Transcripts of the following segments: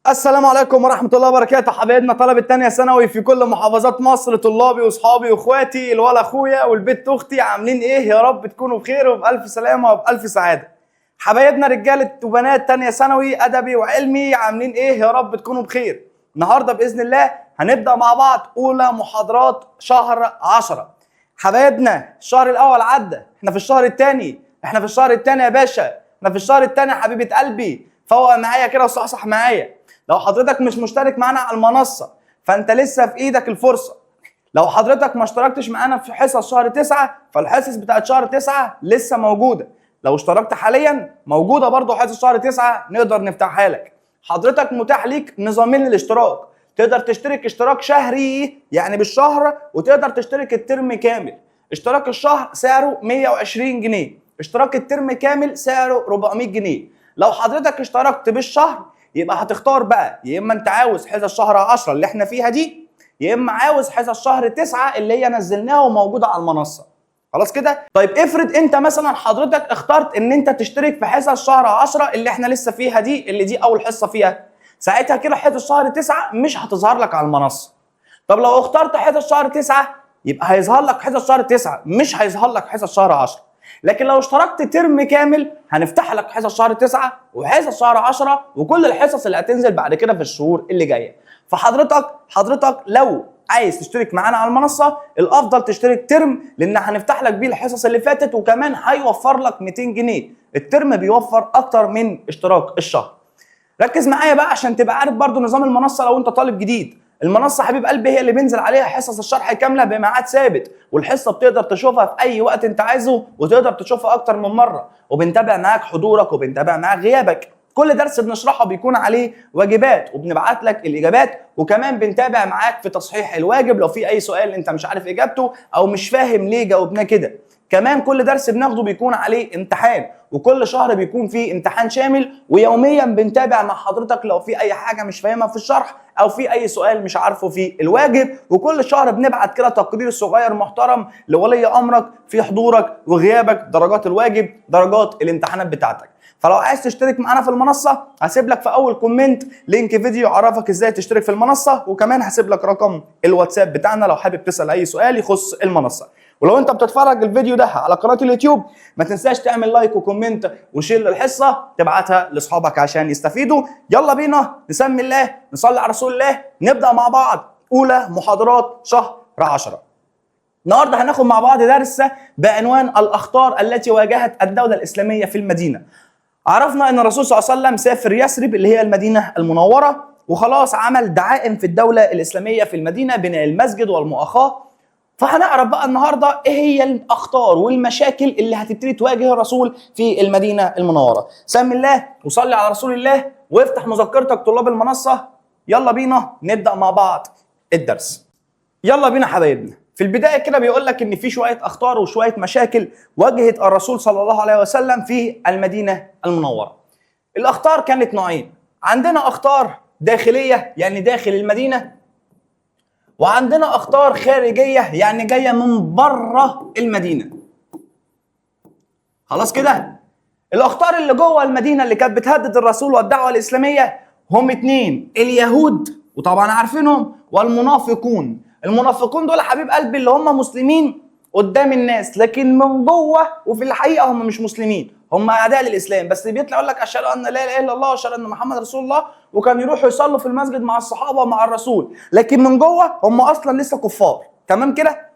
السلام عليكم ورحمة الله وبركاته حبايبنا طلبة تانية ثانوي في كل محافظات مصر، طلابي واصحابي واخواتي، الولا اخويا والبت اختي، عاملين ايه؟ يا رب تكونوا بخير وبألف سلامة وبألف سعادة. حبايبنا رجالة وبنات تانية ثانوي ادبي وعلمي، عاملين ايه؟ يا رب تكونوا بخير. النهارده بإذن الله هنبدأ مع بعض اولى محاضرات شهر 10. حبايبنا الشهر الاول عدى، احنا في الشهر الثاني، احنا في الشهر الثاني يا باشا، احنا في الشهر الثاني يا حبيبة قلبي. فوق معايا كده وصحصح معايا. لو حضرتك مش مشترك معانا على المنصة فانت لسه في ايدك الفرصة. لو حضرتك ما اشتركتش معانا في حصص شهر 9 فالحصص بتاعت شهر 9 لسه موجودة. لو اشتركت حاليا موجودة برضو حصص شهر 9 نقدر نفتحها لك. حضرتك متاح ليك نظامين للاشتراك، تقدر تشترك اشتراك شهري يعني بالشهر، وتقدر تشترك الترم كامل. اشتراك الشهر سعره 120 جنيه، اشتراك الترم كامل سعره 400 جنيه. لو حضرتك اشتركت بالشهر يبقى هتختار بقى، يا اما انت عاوز حصص شهر 10 اللي احنا فيها دي، يا اما عاوز حصص شهر 9 اللي هي نزلناها وموجودة على المنصة. خلاص كده؟ طيب افرض انت مثلا حضرتك اخترت ان انت تشترك في حصص شهر 10 اللي احنا لسه فيها دي، اللي دي اول حصة فيها، ساعتها كده حصص شهر 9 مش هتظهر لك على المنصة. طب لو اخترت حصص شهر 9 يبقى هيظهر لك حصص شهر 9، مش هيظهر لك حصص شهر 10. لكن لو اشتركت ترم كامل هنفتح لك حصص شهر 9 وحصص شهر 10 وكل الحصص اللي هتنزل بعد كده في الشهور اللي جاية. فحضرتك لو عايز تشترك معانا على المنصة الافضل تشترك ترم، لان هنفتح لك بيه الحصص اللي فاتت، وكمان هيوفر لك 200 جنيه. الترم بيوفر اكتر من اشتراك الشهر. ركز معايا بقى عشان تبقى عارف برضو نظام المنصة لو انت طالب جديد. المنصة حبيب قلبي هي اللي بينزل عليها حصص الشرح كاملة بميعاد ثابت، والحصه بتقدر تشوفها في اي وقت انت عايزه، وتقدر تشوفها اكتر من مرة، وبنتابع معاك حضورك وبنتابع معاك غيابك. كل درس بنشرحه بيكون عليه واجبات وبنبعت لك الاجابات، وكمان بنتابع معاك في تصحيح الواجب لو في اي سؤال انت مش عارف اجابته او مش فاهم ليه جاوبناه كده. كمان كل درس بناخده بيكون عليه امتحان، وكل شهر بيكون فيه امتحان شامل، ويوميا بنتابع مع حضرتك لو في اي حاجة مش فاهمها في الشرح او في اي سؤال مش عارفه في الواجب. وكل شهر بنبعت كده تقرير صغير محترم لولي امرك في حضورك وغيابك، درجات الواجب، درجات الامتحانات بتاعتك. فلو عايز تشترك معانا في المنصة هسيب لك في اول comment link فيديو يعرفك ازاي تشترك في المنصة، وكمان هسيب لك رقم الواتساب بتاعنا لو حابب تسال اي سؤال يخص المنصة. ولو انت بتتفرج الفيديو ده على قناة اليوتيوب ما تنساش تعمل like و comment و share للحصه، تبعتها لاصحابك عشان يستفيدوا. يلا بينا نسمي الله، نصلي على رسول الله، نبدا مع بعض اولى محاضرات شهر 10. النهارده هناخد مع بعض درس بعنوان الاخطار التي واجهت الدولة الاسلامية في المدينة. عرفنا ان الرسول صلى الله عليه وسلم سافر يثرب اللي هي المدينة المنورة، وخلاص عمل دعائم في الدولة الاسلامية في المدينة، بناء المسجد والمؤاخاه. فهنعرف بقى النهارده ايه هي الاخطار والمشاكل اللي هتبتدي تواجه الرسول في المدينة المنورة. سمي الله وصلي على رسول الله وافتح مذكرتك طلاب المنصة. يلا بينا نبدا مع بعض الدرس. يلا بينا حبايبنا. في البداية كده بيقول لك ان في شوية اخطار وشوية مشاكل واجهت الرسول صلى الله عليه وسلم في المدينة المنورة. الاخطار كانت نوعين، عندنا اخطار داخلية يعني داخل المدينة، وعندنا اخطار خارجية يعني جاية من بره المدينة. خلاص كده؟ الاخطار اللي جوه المدينة اللي كانت بتهدد الرسول والدعوة الاسلامية هم اتنين، اليهود وطبعا عارفينهم، والمنافقون. المنافقون دول حبيب قلبي اللي هم مسلمين قدام الناس، لكن من جوه وفي الحقيقة هم مش مسلمين، هم اعداء للاسلام، بس بيطلع يقول لك اشهد ان لا اله الا الله واشهد ان محمد رسول الله، وكان يروحوا يصلوا في المسجد مع الصحابة ومع الرسول، لكن من جوه هم اصلا لسه كفار. تمام كده؟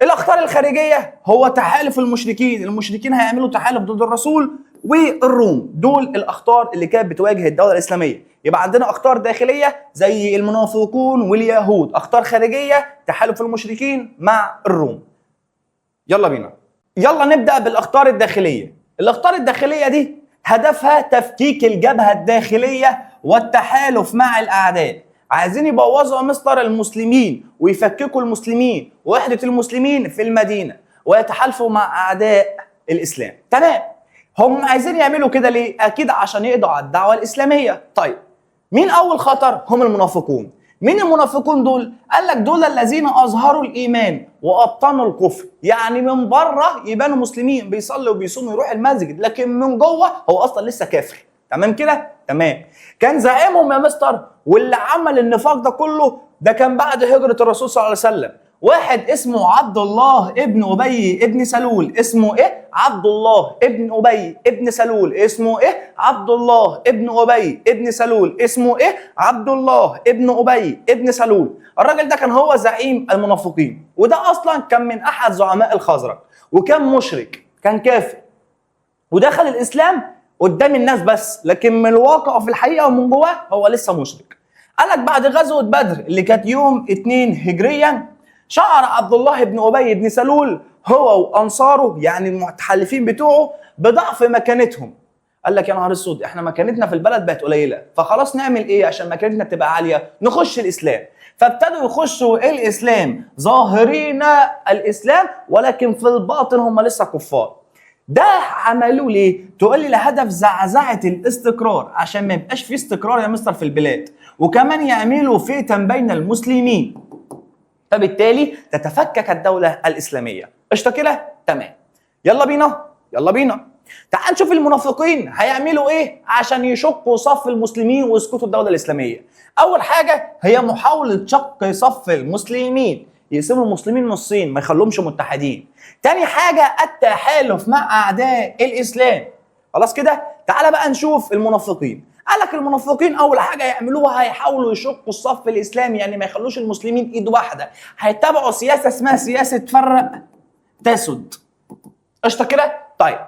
الاخطار الخارجية هو تحالف المشركين، المشركين هيعملوا تحالف ضد الرسول، والروم. دول الاخطار اللي كانت بتواجه الدولة الاسلامية. يبقى عندنا اخطار داخلية زي المنافقون واليهود، اخطار خارجية تحالف المشركين مع الروم. يلا بينا، يلا نبدا بالاخطار الداخلية. الاخطار الداخلية دي هدفها تفكيك الجبهة الداخلية والتحالف مع الاعداء. عايزين يبوظوا يا مستر المسلمين ويفككوا المسلمين ووحده المسلمين في المدينة ويتحالفوا مع اعداء الاسلام. تمام، هم عايزين يعملوا كده ليه؟ اكيد عشان يقضوا على الدعوة الاسلامية. طيب مين اول خطر؟ هم المنافقون. مين المنافقون دول؟ قال لك دول الذين اظهروا الايمان وابطنوا الكفر، يعني من بره يبانوا مسلمين بيصلي وبيصوم ويروح المسجد، لكن من جوه هو اصلا لسه كافر. تمام كده؟ تمام. كان زعيمهم يا مستر واللي عمل النفاق ده كله ده كان بعد هجرة الرسول صلى الله عليه وسلم، واحد اسمه عبد الله ابن ابي ابن سلول. اسمه ايه؟ عبد الله ابن ابي ابن سلول. اسمه ايه؟ عبد الله ابن ابي ابن سلول. اسمه ايه؟ عبد الله ابن ابي ابن سلول. الراجل ده كان هو زعيم المنافقين، وده اصلا كان من احد زعماء الخزرج، وكان مشرك، كان كافر، ودخل الاسلام قدام الناس بس، لكن من الواقع وفي الحقيقة ومن جواه هو لسه مشرك. قال لك بعد غزوة بدر اللي كانت يوم 2 هجريا، شعر عبد الله بن ابي بن سلول هو وانصاره، يعني المتحالفين بتوعه، بضعف مكانتهم. قال لك يا نهار اسود، احنا مكانتنا في البلد بقت قليله، فخلاص نعمل ايه عشان مكانتنا تبقى عالية؟ نخش الاسلام. فابتدوا يخشوا الاسلام ظاهرين الاسلام، ولكن في الباطن هم لسه كفار. ده عملوه ليه؟ تقول لي لهدف زعزعة الاستقرار، عشان ما يبقاش في استقرار يا مستر في البلاد، وكمان يعملوا فتن بين المسلمين، فبالتالي تتفكك الدولة الإسلامية. قشطة كده؟ تمام. يلا بينا يلا بينا. تعال نشوف المنافقين هيعملوا ايه عشان يشقوا صف المسلمين ويسقطوا الدولة الإسلامية. أول حاجة هي محاولة شق صف المسلمين، يقسموا المسلمين نصين، ما يخلوهمش متحدين. تاني حاجة التحالف مع أعداء الإسلام. خلاص كده؟ تعال بقى نشوف المنافقين. قال لك المنافقين اول حاجة يعملوها هيحاولوا يشقوا الصف الاسلامي، يعني ما يخلوش المسلمين ايد واحدة، هيتبعوا سياسة اسمها سياسة فرق تسد. قشطه كده؟ طيب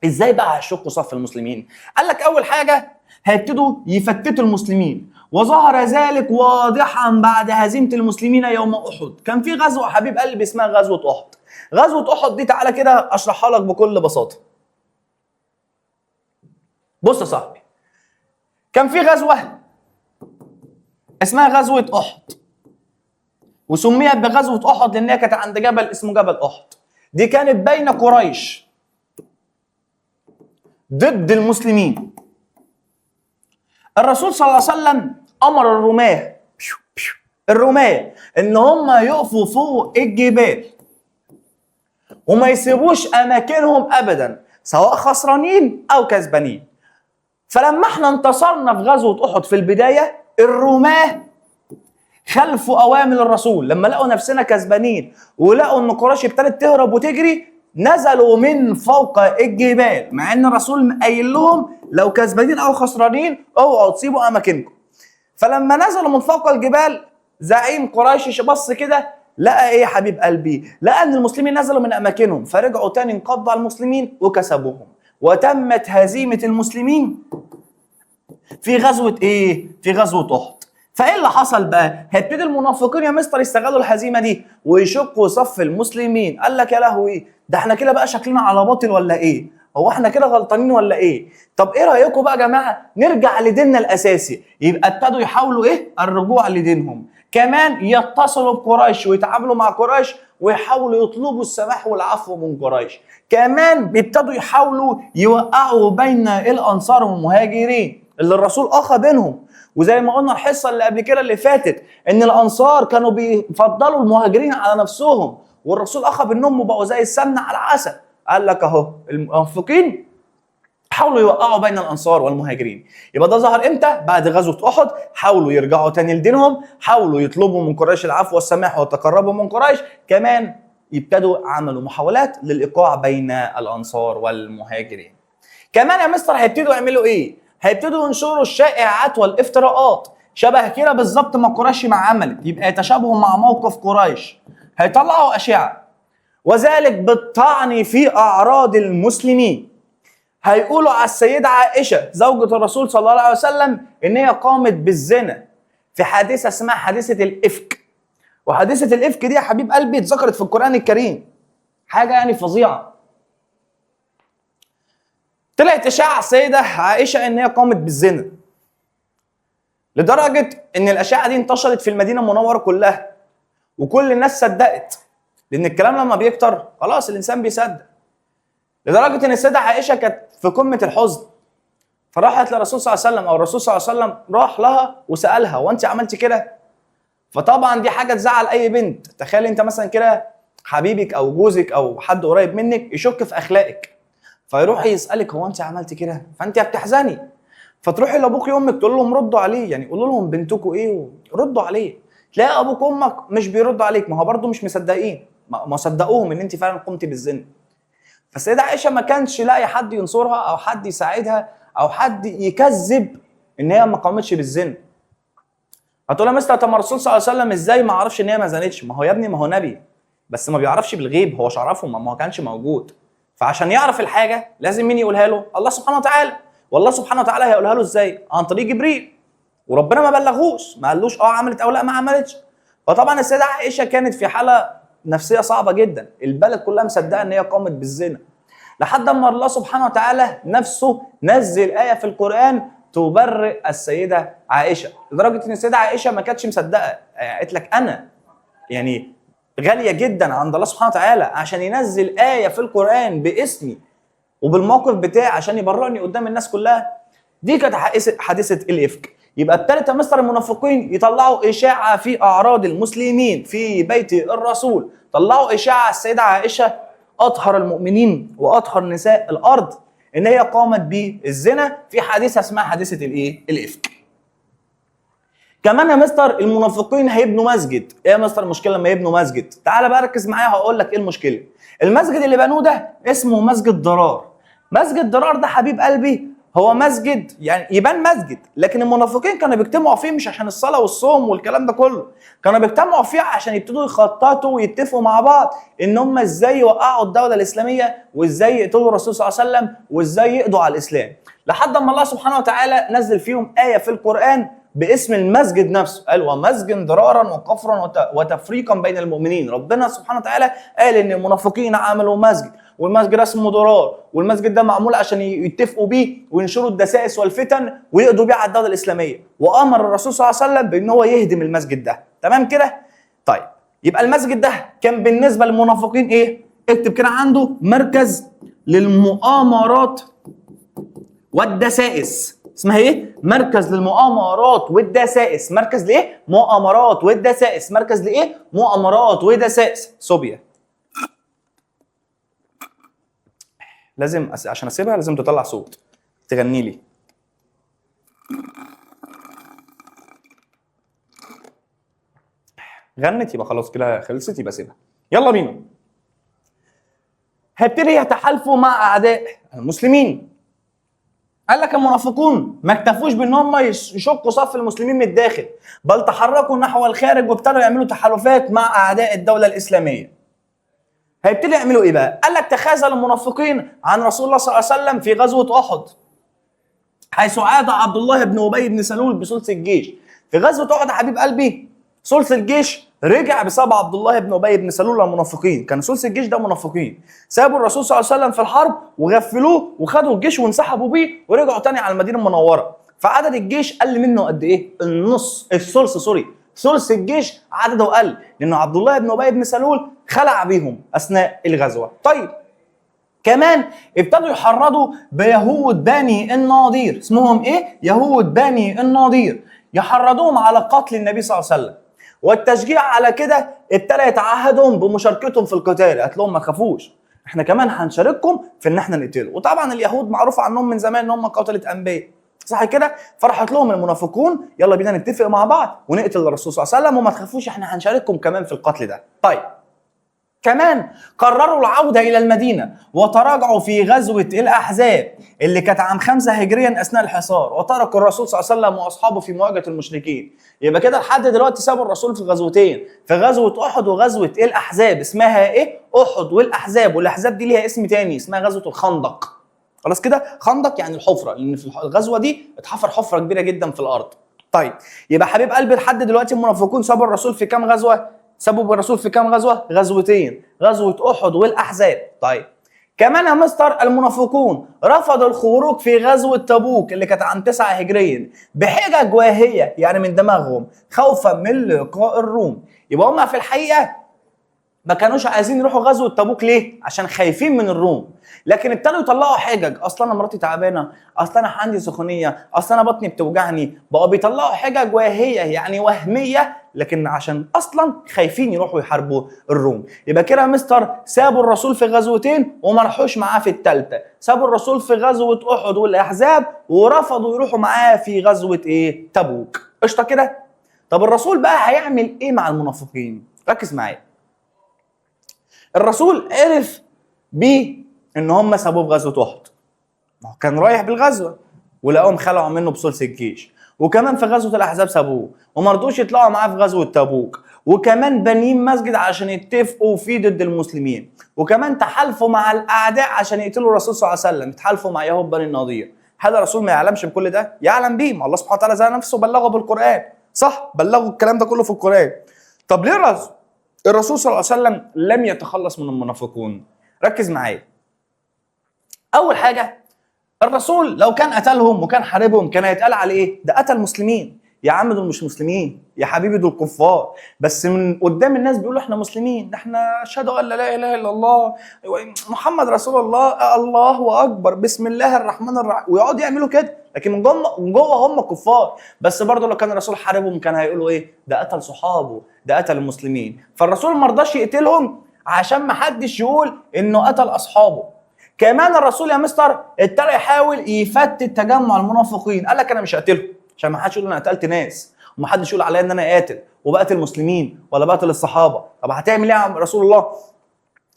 ازاي بقى هيشقوا صف المسلمين؟ قال لك اول حاجة هيبتدوا يفتتوا المسلمين، وظهر ذلك واضحا بعد هزيمة المسلمين يوم احد. كان في غزوة حبيب قلبي اسمها غزوة احد. غزوة احد دي تعالى كده اشرحها لك بكل بساطة. بص يا صاحبي، كان في غزوة اسمها غزوة أحد، وسميت بغزوة أحد لأنها كانت عند جبل اسمه جبل أحد. دي كانت بين قريش ضد المسلمين. الرسول صلى الله عليه وسلم أمر الرماة، الرماة إن هم يقفوا فوق الجبال وما يسيبوش أماكنهم أبدا، سواء خسرانين أو كسبانين. فلما احنا انتصرنا في غزوة أحد في البداية، الرماة خلفوا أوامر الرسول. لما لقوا نفسنا كسبانين ولقوا إن قريش ابتدت تهرب وتجري، نزلوا من فوق الجبال، مع إن الرسول قايل لهم لو كسبانين أو خسرانين اوعوا تسيبوا أماكنكم. فلما نزلوا من فوق الجبال، زعيم قريش بص كده لقى إيه يا حبيب قلبي؟ لقى إن المسلمين نزلوا من أماكنهم، فرجعوا تاني انقضوا على المسلمين وكسبوهم، وتمت هزيمة المسلمين في غزوة ايه؟ في غزوة أحد. فايه اللي حصل بقى؟ هيبتدي المنافقين يا مستر يستغلوا الهزيمة دي ويشقوا صف المسلمين. قال لك يا لهوي، ده احنا كده بقى شكلنا على باطل ولا ايه؟ هو احنا كده غلطانين ولا ايه؟ طب ايه رأيكم بقى يا جماعة نرجع لديننا الأساسي؟ يبقى ابتدوا يحاولوا ايه؟ الرجوع لدينهم. كمان يتصلوا بقريش ويتعاملوا مع قريش ويحاولوا يطلبوا السماح والعفو من قريش. كمان بيبتدوا يحاولوا يوقعوا بين الأنصار والمهاجرين اللي الرسول أخى بينهم. وزي ما قلنا الحصة اللي قبل كده اللي فاتت إن الأنصار كانوا بيفضلوا المهاجرين على نفسهم، والرسول أخى بينهم وبقوا زي السمنة على العسل. قال لك أهو المنافقين حاولوا يوقعوا بين الانصار والمهاجرين. يبقى ده ظهر امتى؟ بعد غزوة احد. حاولوا يرجعوا تاني لدينهم، حاولوا يطلبوا من قريش العفو والسماح ويتقربوا من قريش، كمان يبتدوا عملوا محاولات للايقاع بين الانصار والمهاجرين. كمان يا مستر هيبتدوا يعملوا ايه؟ هيبتدوا ينشروا الشائعات والافتراءات، شبه كده بالظبط ما قريش ما عملت، يبقى يتشابهوا مع موقف قريش. هيطلعوا اشاعة، وذلك بالطعن في اعراض المسلمين. هيقولوا على السيدة عائشة زوجة الرسول صلى الله عليه وسلم إن هي قامت بالزنا في حادثة اسمها حادثة الإفك. وحادثة الإفك دي يا حبيب قلبي اتذكرت في القرآن الكريم، حاجة يعني فظيعة. طلعت إشاعة على السيدة عائشة إن هي قامت بالزنا، لدرجة إن الأشاعة دي انتشرت في المدينة المنورة كلها، وكل الناس صدقت، لأن الكلام لما بيكتر خلاص الإنسان بيصدق. لدرجة إن السيدة عائشة كانت في قمة الحزن، فراحت للرسول صلى الله عليه وسلم، أو الرسول صلى الله عليه وسلم راح لها وسألها: وأنت عملتي كده؟ فطبعا دي حاجة تزعل أي بنت. تخيل أنت مثلا كده حبيبك أو جوزك أو حد قريب منك يشك في أخلاقك. فيروح يسالك هو انت عملتي كده؟ فانت بتحزني، فتروحي لابوك وامك تقول لهم ردوا عليه، يعني قولوا لهم بنتكم ايه وردوا عليه. تلاقي ابوك وامك مش بيردوا عليك، ما هو برضه مش مصدقين، ما صدقوهم ان انت فعلا قمتي بالزنا. فالسيده عائشة ما كانش لاقي حد ينصرها او حد يساعدها او حد يكذب ان هي ما قامتش بالزنا. هتقول يا مستر طب ما الرسول صلى الله عليه وسلم ازاي ما عرفش ان هي ما زنتش؟ ما هو يا ابني ما هو نبي، بس ما بيعرفش بالغيب، هو شعرفه ما هو كانش موجود. فعشان يعرف الحاجة لازم مين يقولها له؟ الله سبحانه وتعالى. والله سبحانه وتعالى هيقولها له ازاي؟ عن طريق جبريل. وربنا ما بلغوش، ما قالوش عملت او لا ما عملتش. فطبعا السيدة عائشة كانت في حاله نفسية صعبة جدا، البلد كلها مصدقه ان هي قامت بالزنا، لحد ما الله سبحانه وتعالى نفسه نزل ايه في القران تبرئ السيدة عائشة، لدرجة ان السيدة عائشة ما كانتش مصدقه، قالت لك انا يعني غالية جدا عند الله سبحانه وتعالى عشان ينزل ايه في القران باسمي وبالموقف بتاعي عشان يبرئني قدام الناس كلها. دي كانت حادثه الافك. يبقى الثالثة مستر المنافقين يطلعوا اشاعة في اعراض المسلمين في بيت الرسول، طلعوا اشاعة السيدة عائشة اطهر المؤمنين واطهر نساء الارض ان هي قامت بالزنا في حادثه اسمها حادثه الايه؟ الافك. كمان يا مستر المنافقين هيبنوا مسجد. ايه يا مستر المشكلة لما يبنوا مسجد؟ تعال بقى ركز معايا هقول لك ايه المشكلة. المسجد اللي بنوه ده اسمه مسجد ضرار. مسجد ضرار ده حبيب قلبي هو مسجد يعني يبان مسجد، لكن المنافقين كانوا بيجتمعوا فيه مش عشان الصلاة والصوم والكلام ده كله، كانوا بيجتمعوا فيه عشان يبتدوا يخططوا ويتفقوا مع بعض ان هم ازاي يوقعوا الدولة الاسلامية وازاي يقتلوا الرسول صلى الله عليه وسلم وازاي يقضوا على الاسلام، لحد ما الله سبحانه وتعالى نزل فيهم ايه في القران باسم المسجد نفسه، قال ومسجد ضرارا وكفرا وتفريقا بين المؤمنين. ربنا سبحانه وتعالى قال ان المنافقين عملوا مسجد، والمسجد اسمه ضرار، والمسجد ده معمول عشان يتفقوا بيه وينشروا الدسائس والفتن ويقضوا بيه على الدولة الاسلامية، وامر الرسول صلى الله عليه وسلم بان هو يهدم المسجد ده. تمام كده؟ طيب يبقى المسجد ده كان بالنسبة للمنافقين ايه؟ اكتب كده عنده مركز للمؤامرات والدسائس. اسمها ايه؟ مركز للمؤامرات والدسائس. مركز لايه؟ مؤامرات والدسائس. مركز لايه؟ مؤامرات ودسائس. صوبيا لازم عشان اسيبها لازم تطلع صوت، تغني لي. غنت يبقى خلاص كده خلصت، يبقى سيبها. يلا بينا. هيبتدي يتحالفوا مع اعداء المسلمين. قال لك المنافقون ما اكتفوش بان هم يشقوا صف المسلمين من الداخل، بل تحركوا نحو الخارج وابتدوا يعملوا تحالفات مع اعداء الدولة الاسلامية. هيبتدوا يعملوا ايه بقى؟ قال لك تخاذل المنافقين عن رسول الله صلى الله عليه وسلم في غزوة احد، حيث عاد عبد الله بن ابي بن سلول بثلث الجيش. في غزوة احد يا حبيب قلبي ثلث الجيش رجع بسبب عبد الله بن ابي بن سلول المنافقين، كان ثلث الجيش ده منافقين، سابوا الرسول صلى الله عليه وسلم في الحرب وغفلوه وخدوا الجيش وانسحبوا بيه ورجعوا تاني على المدينة المنورة. فعدد الجيش قل منه قد ايه؟ النص، الثلث، sorry، ثلث الجيش عدده قل، لانه عبد الله بن ابي بن سلول خلع بيهم اثناء الغزوة. طيب كمان ابتدوا يحرضوا بيهود بني النضير، اسمهم ايه؟ يهود بني النضير، يحرضوهم على قتل النبي صلى الله عليه وسلم. والتشجيع على كده ابتدى يتعهدهم بمشاركتهم في القتال، قالت لهم ما تخافوش احنا كمان هنشارككم في ان احنا نقتله. وطبعا اليهود معروف عنهم من زمان ان هم قتلة انبياء، صح كده؟ فرحت لهم المنافقون يلا بينا نتفق مع بعض ونقتل الرسول صلى الله عليه وسلم وما تخافوش احنا هنشارككم كمان في القتل ده. طيب كمان قرروا العودة إلى المدينة وتراجعوا في غزوة الأحزاب اللي كانت عام 5 هجريا أثناء الحصار، وتركوا الرسول صلى الله عليه وسلم وأصحابه في مواجهة المشركين. يبقى كده لحد دلوقتي سابوا الرسول في غزوتين، في غزوة أحد وغزوة الأحزاب. اسمها إيه؟ أحد والأحزاب، والأحزاب دي ليها اسم تاني اسمها غزوة الخندق. خلاص كده؟ خندق يعني الحفرة، لأن في الغزوة دي اتحفر حفرة كبيرة جدا في الأرض. طيب يبقى حبيب قلبي لحد دلوقتي المنافقون سابوا الرسول في كام غزوة؟ سابوا الرسول في كام غزوة؟ غزوتين، غزوة احد والاحزاب. طيب كمان يا مستر المنافقون رفضوا الخروج في غزوة تبوك اللي كانت عام 9 هجريا بحجج واهية، يعني من دماغهم، خوفا من لقاء الروم. يبقى هم في الحقيقة ما كانوش عايزين يروحوا غزوة تبوك. ليه؟ عشان خايفين من الروم. لكن ابتدوا يطلعوا حجج، اصل انا مراتي تعبانة، اصل انا عندي سخونيه، اصل انا بطني بتوجعني. بقوا بيطلعوا حجج واهية يعني وهمية، لكن عشان اصلا خايفين يروحوا يحاربوا الروم. يبقى كده يا مستر سابوا الرسول في غزوتين وما راحوش معاه في الثالثة، سابوا الرسول في غزوة احد والاحزاب ورفضوا يروحوا معاه في غزوة ايه؟ تبوك. قشطه كده؟ طب الرسول بقى هيعمل ايه مع المنافقين؟ ركز معايا. الرسول عرف بيه ان هم سابوه في غزوة احد، ما هو كان رايح بالغزوه ولقوهم خلعوا منه بثلث الجيش، وكمان في غزوة الاحزاب سابوه وما رضوش يطلعوا معاه في غزوة تبوك، وكمان بانيين مسجد عشان يتفقوا فيه ضد المسلمين، وكمان تحالفوا مع الاعداء عشان يقتلوا الرسول صلى الله عليه وسلم، تحالفوا مع يهود بني النضير. هل الرسول ما يعلمش بكل ده؟ يعلم بيه، ما الله سبحانه وتعالى زي نفسه بلغه بالقران، صح؟ بلغوا الكلام ده كله في القران. طب ليه الرسول صلى الله عليه وسلم لم يتخلص من المنافقون؟ ركز معايا. اول حاجة، الرسول لو كان قتلهم وكان حاربهم كان هيتقال عليه ايه؟ ده قتل مسلمين. يا عم دول مش مسلمين يا حبيبي، دول كفار، بس من قدام الناس بيقولوا احنا مسلمين، ده احنا اشهد ان لا اله الا الله محمد رسول الله، الله اكبر، بسم الله الرحمن الرحيم، ويقعدوا يعملوا كده، لكن من جوه هم كفار. بس برضه لو كان الرسول حاربهم كان هيقولوا ايه؟ ده قتل صحابه، ده قتل المسلمين. فالرسول ما رضاش يقتلهم عشان ما حدش يقول انه قتل اصحابه. كمان الرسول يا مستر ابتدى يحاول يفتت تجمع المنافقين، قال لك انا مش هقتلهم عشان ما حدش يقول انا قتلت ناس، وما حدش يقول عليا ان انا قاتل وبقتل مسلمين ولا بقتل الصحابة. طب هتعمل ايه يا رسول الله؟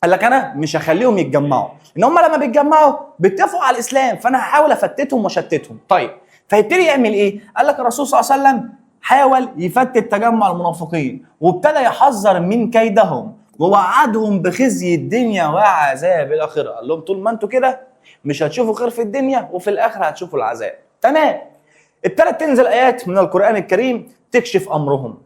قال لك انا مش هخليهم يتجمعوا، ان هم لما بيتجمعوا بيتفقوا على الاسلام، فانا هحاول افتتهم واشتتهم. طيب فيبتدي يعمل ايه؟ قال لك الرسول صلى الله عليه وسلم حاول يفتت تجمع المنافقين، وابتدى يحذر من كيدهم ووعدهم بخزي الدنيا وعذاب الاخرة. قال لهم طول ما انتوا كده مش هتشوفوا خير في الدنيا، وفي الاخرة هتشوفوا العذاب. تمام. ابتدت تنزل ايات من القران الكريم تكشف امرهم،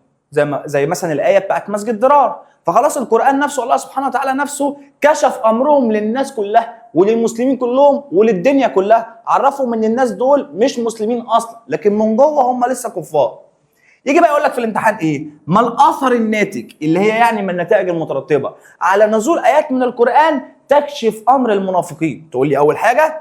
زي مثلا الايه بتاعت مسجد ضرار. فخلاص القران نفسه، الله سبحانه وتعالى نفسه كشف امرهم للناس كلها وللمسلمين كلهم وللدنيا كلها، عرفهم ان الناس دول مش مسلمين اصلا، لكن من جوه هم لسه كفار. يجي بقى يقول لك في الامتحان ايه؟ ما الاثر الناتج، اللي هي يعني من النتائج المترتبة على نزول ايات من القران تكشف امر المنافقين. تقول لي اول حاجة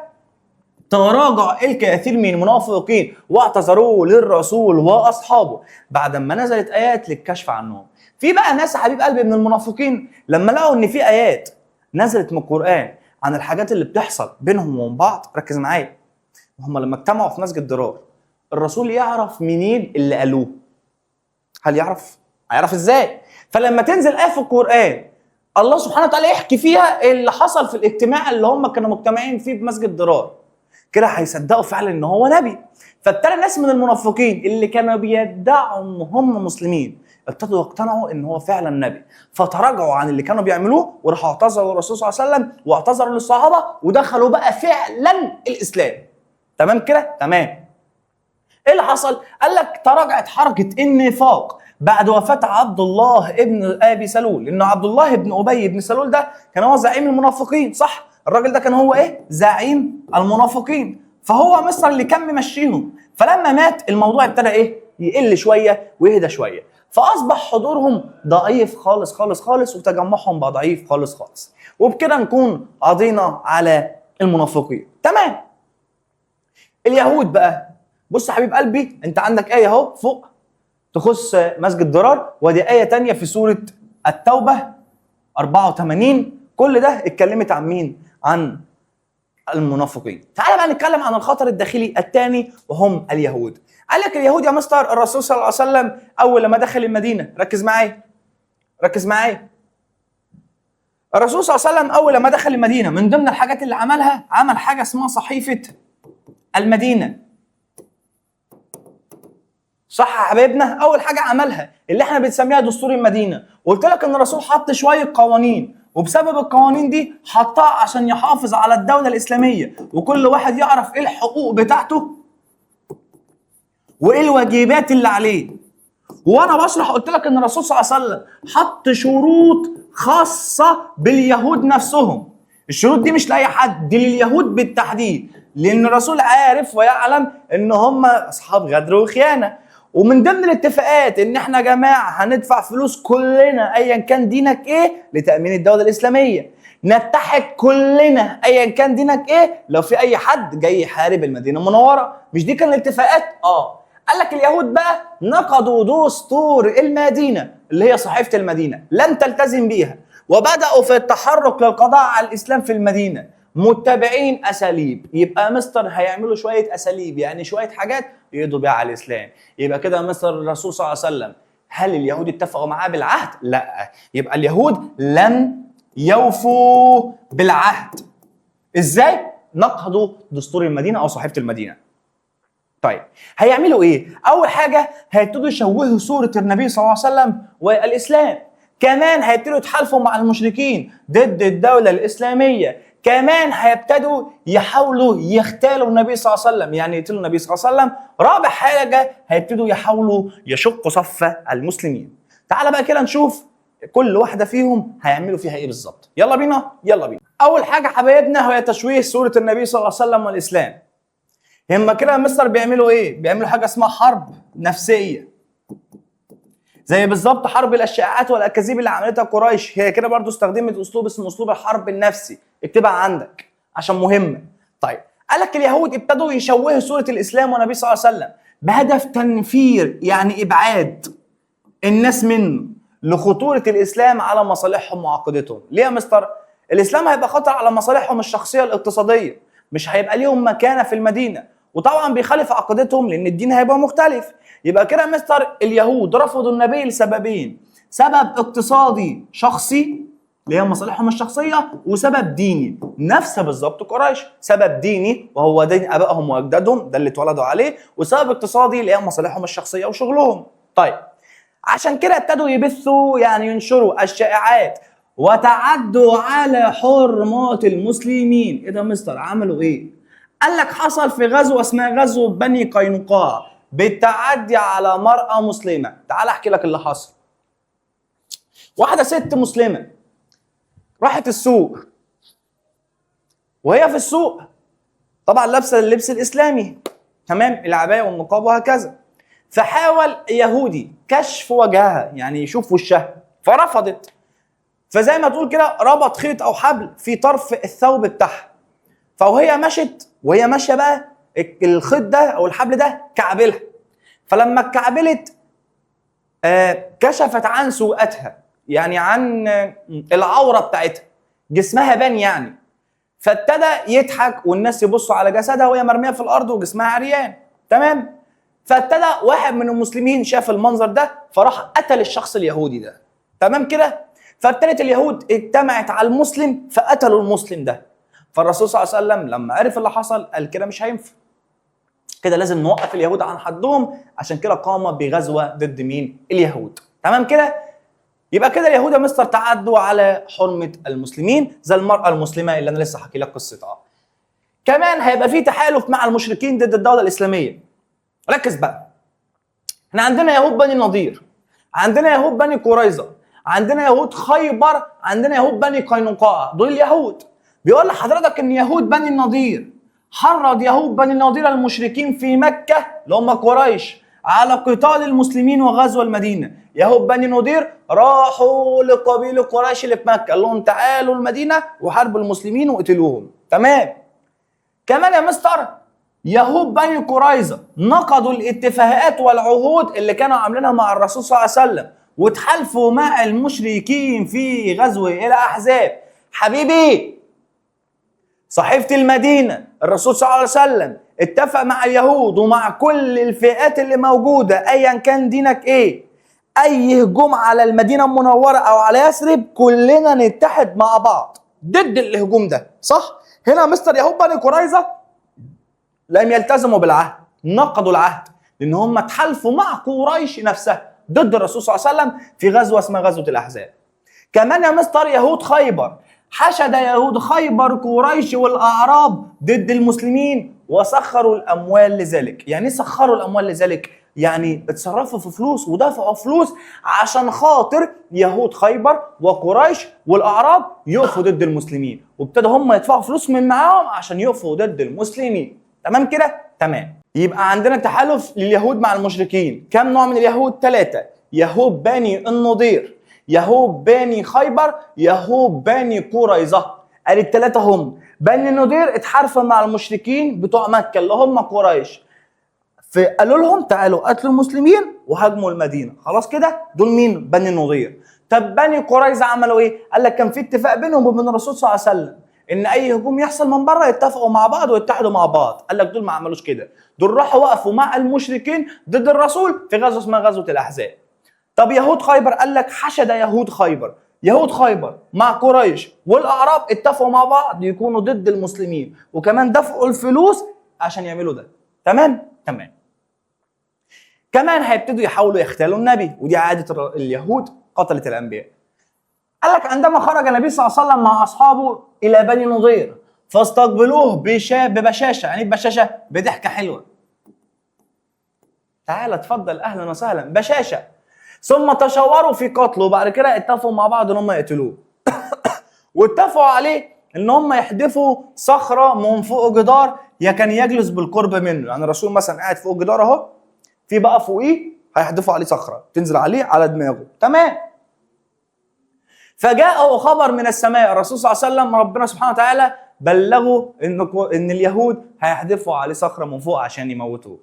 تراجع الكثير من المنافقين واعتذروا للرسول واصحابه بعد ما نزلت ايات للكشف عنهم. في بقى ناس يا حبيب قلبي من المنافقين لما لقوا ان في ايات نزلت من القران عن الحاجات اللي بتحصل بينهم وبين بعض، ركز معايا، هم لما اجتمعوا في مسجد ضرار الرسول يعرف منين اللي قالوه؟ هل يعرف؟ هيعرف ازاي؟ فلما تنزل ايه في القران الله سبحانه وتعالى يحكي فيها اللي حصل في الاجتماع اللي هم كانوا مجتمعين فيه في مسجد ضرار، كده هيصدقوا فعلا ان هو نبي. فابتدى ناس من المنافقين اللي كانوا بيدعوا ان هم مسلمين ابتدوا يقتنعوا ان هو فعلا نبي، فتراجعوا عن اللي كانوا بيعملوه وراحوا اعتذروا للرسول صلى الله عليه وسلم واعتذروا للصحابة ودخلوا بقى فعلا الاسلام. تمام كده؟ تمام. ايه اللي حصل؟ قال لك تراجعت حركة النفاق بعد وفاه عبد الله ابن ابي سلول، لان عبد الله ابن ابي بن سلول ده كان هو زعيم المنافقين، صح؟ الراجل ده كان هو ايه؟ زعيم المنافقين، فهو مصر اللي كان ممشيهم. فلما مات الموضوع ابتدى ايه؟ يقل شوية ويهدى شوية، فاصبح حضورهم ضعيف خالص خالص خالص، وتجمعهم بقى ضعيف خالص خالص. وبكده نكون قضينا على المنافقين. تمام. اليهود بقى، بص يا حبيب قلبي، انت عندك ايه اهو فوق تخص مسجد ضرار، ودي ايه تانية في سورة التوبة 84. كل ده اتكلمت عن مين؟ عن المنافقين. تعال بقى نتكلم عن الخطر الداخلي الثاني وهم اليهود. قال لك اليهود يا مستر، الرسول صلى الله عليه وسلم اول لما دخل المدينة، ركز معايا ركز معايا، الرسول صلى الله عليه وسلم اول لما دخل المدينة من ضمن الحاجات اللي عملها، عمل حاجة اسمها صحيفة المدينة. صح يا حبايبنا؟ اول حاجة عملها اللي احنا بنسميها دستور المدينة. وقلت لك ان الرسول حط شوية قوانين، وبسبب القوانين دي حطها عشان يحافظ على الدولة الاسلامية، وكل واحد يعرف ايه الحقوق بتاعته وايه الواجبات اللي عليه. وانا بشرح قلت لك ان الرسول صلى الله عليه وسلم حط شروط خاصة باليهود نفسهم. الشروط دي مش لاي حد، دي لليهود بالتحديد، لان الرسول عارف ويعلم ان هم اصحاب غدر وخيانة. ومن ضمن الاتفاقات ان احنا يا جماعة هندفع فلوس كلنا ايا كان دينك ايه لتامين الدولة الاسلامية، نتحد كلنا ايا كان دينك ايه لو في اي حد جاي يحارب المدينة المنورة. مش دي كان الاتفاقات؟ قال لك اليهود بقى نقضوا دستور المدينة اللي هي صحيفة المدينة، لم تلتزم بيها، وبداوا في التحرك للقضاء على الاسلام في المدينة متبعين اساليب. يبقى مستر هيعملوا شوية اساليب، يعني شوية حاجات يقضوا بيها على الاسلام. يبقى كده مستر الرسول صلى الله عليه وسلم هل اليهود اتفقوا معاه بالعهد؟ لا، يبقى اليهود لم يوفوا بالعهد. ازاي؟ نقضوا دستور المدينة او صحيفة المدينة. طيب هيعملوا ايه؟ اول حاجة هيبتدوا يشوهوا صوره النبي صلى الله عليه وسلم والاسلام. كمان هيبتدوا يتحالفوا مع المشركين ضد الدولة الاسلامية. كمان هيبتدوا يحاولوا يغتالوا النبي صلى الله عليه وسلم، يعني يقتلوا النبي صلى الله عليه وسلم. رابع حاجة هيبتدوا يحاولوا يشقوا صف المسلمين. تعال بقى كده نشوف كل واحدة فيهم هيعملوا فيها ايه بالظبط. يلا بينا يلا بينا. اول حاجة حبايبنا هي تشويه صوره النبي صلى الله عليه وسلم والاسلام. هما كده يا مستر بيعملوا ايه؟ بيعملوا حاجة اسمها حرب نفسية، زي بالظبط حرب الاشاعات والاكاذيب اللي عملتها قريش. هي كده برضو استخدمت اسلوب اسمه اسلوب الحرب النفسي، اكتبها عندك عشان مهمة. طيب قال لك اليهود ابتدوا يشوهوا صوره الاسلام والنبي صلى الله عليه وسلم بهدف تنفير، يعني ابعاد الناس منه لخطوره الاسلام على مصالحهم وعقيدتهم. ليه يا مستر؟ الاسلام هيبقى خطر على مصالحهم الشخصية الاقتصادية، مش هيبقى ليهم مكانه في المدينة، وطبعا بيخالف عقيدتهم لان الدين هيبقى مختلف. يبقى كده مستر اليهود رفضوا النبي لسببين، سبب اقتصادي شخصي اللي هي مصالحهم الشخصية، وسبب ديني. نفس بالظبط قريش، سبب ديني وهو دين ابائهم واجدادهم ده اللي اتولدوا عليه، وسبب اقتصادي اللي هي مصالحهم الشخصية وشغلهم. طيب عشان كده ابتدوا يبثوا، يعني ينشروا الشائعات وتعدوا على حرمات المسلمين. ايه ده مستر؟ عملوا ايه؟ قال لك حصل في غزوة اسمها غزوة بني قينقاع بالتعدي على مرأة مسلمة. تعال احكي لك اللي حصل. واحدة ست مسلمة راحت السوق، وهي في السوق طبعا لابسة اللبس الإسلامي، تمام، العباية والنقاب وهكذا. فحاول يهودي كشف وجهها، يعني يشوف وشها، فرفضت. فزي ما تقول كده ربط خيط او حبل في طرف الثوب بتاعها، فوهي مشت، وهي ماشية بقى الخيط ده او الحبل ده كعبلها. فلما اتكعبلت كشفت عن سوءتها، يعني عن العورة بتاعتها، جسمها بان يعني. فابتدى يضحك والناس يبصوا على جسدها وهي مرمية في الارض وجسمها عريان، تمام. فابتدى واحد من المسلمين شاف المنظر ده فراح قتل الشخص اليهودي ده، تمام كده. فابتدت اليهود اجتمعت على المسلم فقتلوا المسلم ده. فالرسول صلى الله عليه وسلم لما عرف اللي حصل قال كده مش هينفع، كده لازم نوقف اليهود عن حدهم. عشان كده قام بغزوه ضد مين؟ اليهود، تمام كده. يبقى كده اليهود يا مستر تعدوا على حرمه المسلمين زي المراة المسلمة اللي انا لسه حكي لك قصتها. كمان هيبقى في تحالف مع المشركين ضد الدولة الاسلامية. ركز بقى، احنا عندنا يهود بني النضير، عندنا يهود بني قريظة، عندنا يهود خيبر، عندنا يهود بني قينقاع. دول اليهود. بيقول لحضرتك ان يهود بني النضير حرض يهود بني النضير المشركين في مكة اللي هم قريش على قتال المسلمين وغزو المدينة. يهود بني النضير راحوا لقبيلة قريش اللي في مكة، قال لهم تعالوا المدينة وحاربوا المسلمين وقتلوهم، تمام. كمان يا مستر يهود بني قريظة نقضوا الاتفاقات والعهود اللي كانوا عاملينها مع الرسول صلى الله عليه وسلم وتحالفوا مع المشركين في غزو الأحزاب. حبيبي صحيفة المدينة الرسول صلى الله عليه وسلم اتفق مع اليهود ومع كل الفئات اللي موجودة ايا كان دينك ايه، اي هجوم على المدينة المنورة او على يثرب كلنا نتحد مع بعض ضد الهجوم ده، صح؟ هنا مستر يهود بني قريظة لم يلتزموا بالعهد، نقضوا العهد لان هم اتحالفوا مع قريش نفسها ضد الرسول صلى الله عليه وسلم في غزوة اسمها غزوة الأحزاب. كمان يا مستر يهود خيبر حشد يهود خيبر قريش والأعراب ضد المسلمين وسخروا الأموال لذلك. يعني ايه سخروا الأموال لذلك؟ يعني اتصرفوا في فلوس ودفعوا فلوس عشان خاطر يهود خيبر وقريش والأعراب يقفوا ضد المسلمين، وابتدوا هم يدفعوا فلوس من معاهم عشان يقفوا ضد المسلمين، تمام كده؟ تمام. يبقى عندنا تحالف لليهود مع المشركين. كم نوع من اليهود؟ 3: يهود بني النضير، يهود بني خيبر، يهود بني قريظة. قال الثلاثة هم بني النضير اتحالفوا مع المشركين بتوع مكة اللي هم قريش، فقالوا لهم تعالوا قتلوا المسلمين وهاجموا المدينة. خلاص كده دول مين؟ بني النضير. طب بني قريظة عملوا ايه؟ قال لك كان في اتفاق بينهم وبين الرسول صلى الله عليه وسلم ان اي هجوم يحصل من بره يتفقوا مع بعض ويتحدوا مع بعض. قال لك دول ما عملوش كده، دول راحوا وقفوا مع المشركين ضد الرسول في غزوة اسمها غزوة الاحزاب. طب يهود خيبر؟ قال لك حشد يهود خيبر، يهود خيبر مع قريش والاعراب اتفقوا مع بعض يكونوا ضد المسلمين، وكمان دفعوا الفلوس عشان يعملوا ده. تمام؟ تمام. كمان هيبتدوا يحاولوا يغتالوا النبي، ودي عادة اليهود قتلة الانبياء. قال لك عندما خرج النبي صلى الله عليه وسلم مع اصحابه الى بني نضير فاستقبلوه ببشاشه. يعني بشاشة؟ بضحكه حلوة، تعال اتفضل اهلا وسهلا، بشاشة. ثم تشاوروا في قتله، وبعد كده اتفقوا مع بعض ان هم يقتلوه واتفقوا عليه ان هم يحدفوا صخرة من فوق جدار يا كان يجلس بالقرب منه. يعني الرسول مثلا قاعد فوق الجدار اهو، في بقى فوقيه هيحدفوا عليه صخرة تنزل عليه على دماغه. تمام. فجاءه خبر من السماء، الرسول صلى الله عليه وسلم ربنا سبحانه وتعالى بلغه ان اليهود هيحدفوا عليه صخرة من فوق عشان يموتوه.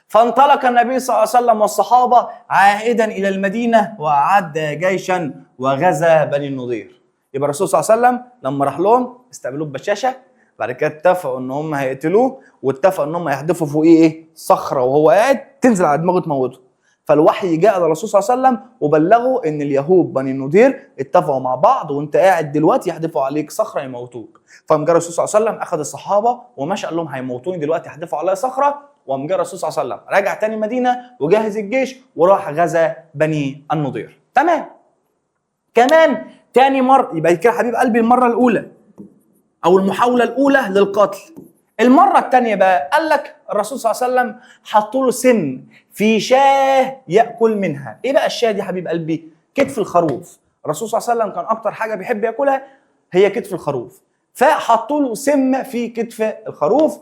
فانطلق النبي صلى الله عليه وسلم والصحابة عائدا الى المدينة واعد جيشا وغزا بني النضير. يبقى الرسول صلى الله عليه وسلم لما راح لهم استقبلوه ببشاشه، بعد كده اتفقوا ان هم هيقتلوه، واتفقوا ان هم يحدفوا فوقيه ايه؟ صخرة وهو قاعد تنزل على دماغه تموته. فالوحي جاء للرسول صلى الله عليه وسلم وبلغه ان اليهود بني النضير اتفقوا مع بعض، وانت قاعد دلوقتي يحدفوا عليك صخرة يموتوك. فقام جه الرسول صلى الله عليه وسلم اخذ الصحابة ومشى قال لهم هيموتوني دلوقتي يحدفوا عليا صخرة. وقام جه الرسول صلى الله عليه وسلم رجع تاني المدينة وجهز الجيش وراح غزا بني النضير. تمام. كمان تاني مرة، يبقى كده حبيب قلبي المرة الاولى او المحاولة الاولى للقتل. المرة الثانية بقى قال لك الرسول صلى الله عليه وسلم حطوا له سم في شاه ياكل منها. ايه بقى الشاه دي يا حبيب قلبي؟ كتف الخروف. الرسول صلى الله عليه وسلم كان اكتر حاجة بيحب ياكلها هي كتف الخروف، فحطوا له سم في كتف الخروف.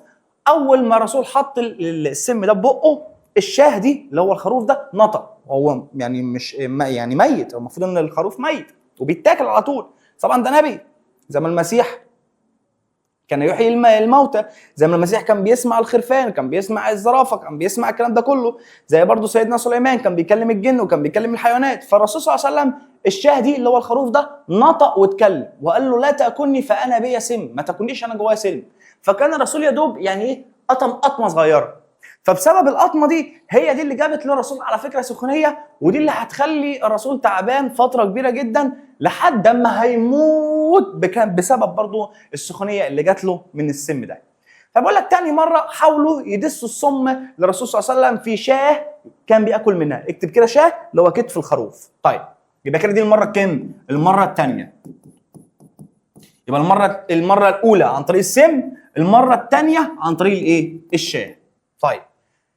اول ما الرسول حط السم ده ببقه، الشاه دي اللي هو الخروف ده نطق، هو يعني مش يعني ميت، المفروض ان الخروف ميت وبيتاكل على طول. طبعا ده نبي، زي ما المسيح كان يحيي الموتى، زي ما المسيح كان بيسمع الخرفان، كان بيسمع الزرافه، كان بيسمع الكلام ده كله، زي برضو سيدنا سليمان كان بيكلم الجن وكان بيكلم الحيوانات. فالرسول صلى الله عليه وسلم الشاه دي اللي هو الخروف ده نطق واتكلم وقال له لا تاكلني فانا بي سم، ما تاكلنيش انا جوايا سم. فكان الرسول يا دوب يعني ايه قطم قطمه صغيرة، فبسبب القطمه دي هي دي اللي جابت للرسول على فكرة سخونيه، ودي اللي هتخلي الرسول تعبان فترة كبيرة جدا لحد اما هيموت بسبب برضو السخونيه اللي جات له من السم ده. فبقول لك تاني مرة حاولوا يدسوا السم للرسول صلى الله عليه وسلم في شاه كان بياكل منها. اكتب كده شاه اللي هو كتف الخروف. طيب يبقى كده دي المرة الكام؟ المرة الثانية. يبقى المرة الاولى عن طريق السم، المرة الثانية عن طريق الايه؟ الشاه. طيب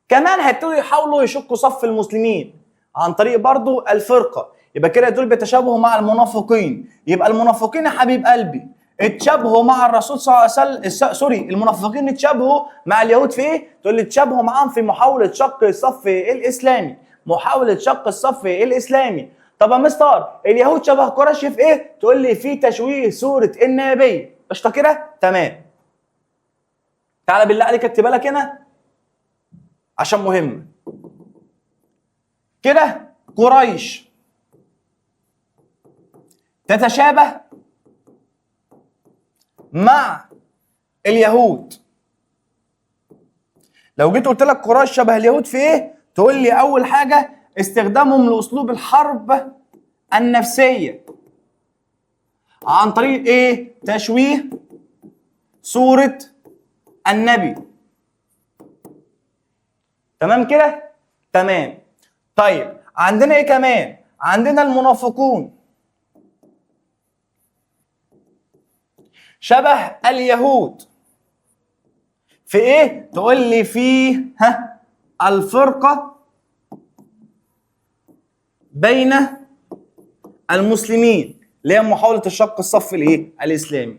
كمان هيبتدوا يحاولوا يشقوا صف المسلمين عن طريق برضو الفرقة. يبقى كده دول بيتشابهوا مع المنافقين. يبقى المنافقين يا حبيب قلبي اتشابهوا مع الرسول صلى الله عليه وسلم، sorry، المنافقين اتشابهوا مع اليهود في ايه؟ تقول لي اتشابهوا معاهم في محاولة شق الصف الاسلامي، محاولة شق الصف الاسلامي. طب يا مستر اليهود شبه قريش في ايه؟ تقول لي في تشويه صوره النبي. قشطه كده؟ تمام. تعالى بالله عليك اكتبها لك هنا عشان مهم. كده قريش تتشابه مع اليهود. لو جيت قلت لك قريش شبه اليهود في ايه؟ تقول لي اول حاجة استخدامهم لاسلوب الحرب النفسية عن طريق ايه؟ تشويه صوره النبي. تمام كده؟ تمام. طيب عندنا ايه كمان؟ عندنا المنافقون شبه اليهود في ايه؟ تقول لي في الفرقة بين المسلمين اللي هي محاولة الشق الصف الايه؟ الاسلامي.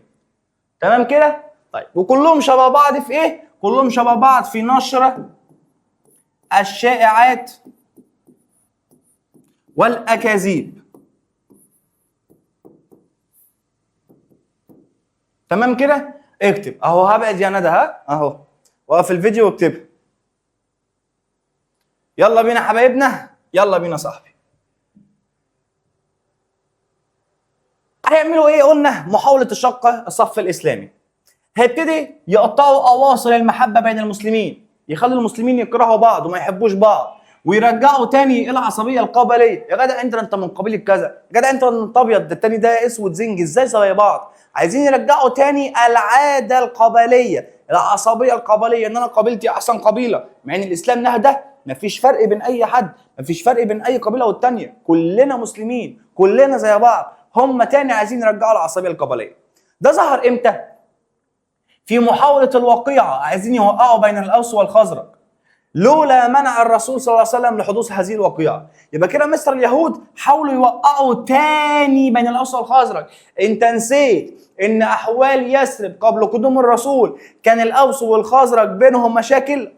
تمام كده؟ طيب وكلهم شبه بعض في ايه؟ كلهم شبه بعض في نشر الشائعات والاكاذيب. تمام كده؟ اكتب اهو، هبعد يا ندى، ها اهو، وقف الفيديو واكتبها. يلا بينا حبايبنا، يلا بينا صاحبي. هيعملوا ايه؟ قلنا محاولة الشق الصف الاسلامي. هيبتدي يقطعوا اواصر المحبة بين المسلمين، يخلوا المسلمين يكرهوا بعض وما يحبوش بعض، ويرجعوا تاني العصبية القبلية. يا جدع انت من قبيلة كذا، يا جدع انت ابيض، ده التاني ده اسود زنج، ازاي زي بعض؟ عايزين يرجعوا تاني العادة القبلية، العصبية القبلية، ان انا قبيلتي احسن قبيلة، مع ان الاسلام نهى. مفيش فرق بين اي حد، مفيش فرق بين اي قبيلة والتانية، كلنا مسلمين، كلنا زي بعض. هم تاني عايزين يرجعوا العصبية القبلية. ده ظهر امتى؟ في محاولة الوقيعة، عايزين يوقعوا بين الاوس والخزرج، لولا منع الرسول صلى الله عليه وسلم لحدوث هذه الوقيعة. يبقى كده مصر اليهود حاولوا يوقعوا تاني بين الاوس والخزرج. انت نسيت ان احوال يثرب قبل قدوم الرسول كان الاوس والخزرج بينهم مشاكل؟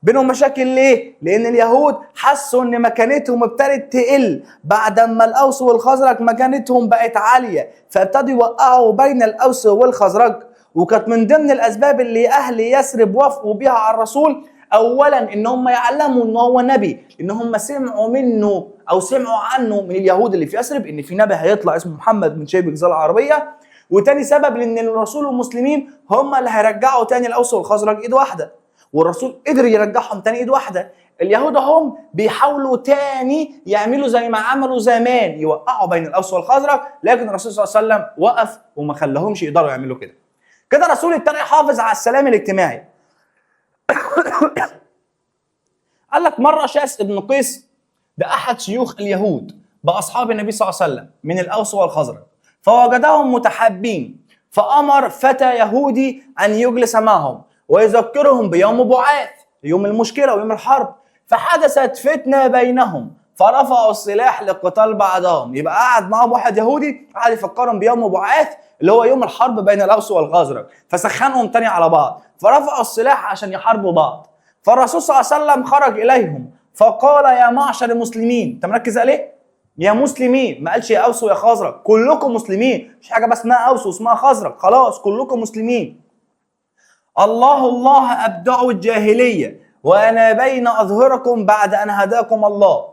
بينهم مشاكل ليه؟ لان اليهود حسوا ان مكانتهم ابتدت تقل بعد ما الاوس والخزرج مكانتهم بقت عالية، فابتدوا يوقعوا بين الاوس والخزرج. وكانت من ضمن الاسباب اللي اهل يثرب وافقوا بيها على الرسول، اولا ان هم يعلموا ان هو نبي، ان هم سمعوا منه او سمعوا عنه من اليهود اللي في يثرب ان في نبي هيطلع اسمه محمد من شبه الجزيرة العربية. وتاني سبب لان الرسول والمسلمين هم اللي هيرجعوا تاني الاوس والخزرج ايد واحدة، والرسول قدر يرجعهم تاني ايد واحدة. اليهود هم بيحاولوا تاني يعملوا زي ما عملوا زمان، يوقعوا بين الاوس والخزرج، لكن الرسول صلى الله عليه وسلم وقف وما خلاهمش يقدروا يعملوا كده. كده الرسول ابتدى يحافظ على السلام الاجتماعي. قال لك مرة شاس ابن قيس، ده احد شيوخ اليهود باصحاب النبي صلى الله عليه وسلم من الاوس والخزرج، فوجدهم متحابين، فامر فتى يهودي ان يجلس معهم ويذكرهم بيوم بعاث، يوم المشكلة ويوم الحرب. فحدثت فتنة بينهم فرفعوا السلاح لقتال بعضهم. يبقى قعد معاهم واحد يهودي قعد يفكرهم بيوم بعاث اللي هو يوم الحرب بين الاوس والخزرج، فسخنهم تاني على بعض، فرفعوا السلاح عشان يحاربوا بعض. فالرسول صلى الله عليه وسلم خرج اليهم فقال يا معشر المسلمين. انت مركز عليه؟ يا مسلمين، ما قالش يا اوس ويا خزرج، كلكم مسلمين، مش حاجة بس اسمها اوس واسمها خزرج، خلاص كلكم مسلمين. الله الله ابدعوا الجاهلية وانا بين اظهركم بعد ان هداكم الله.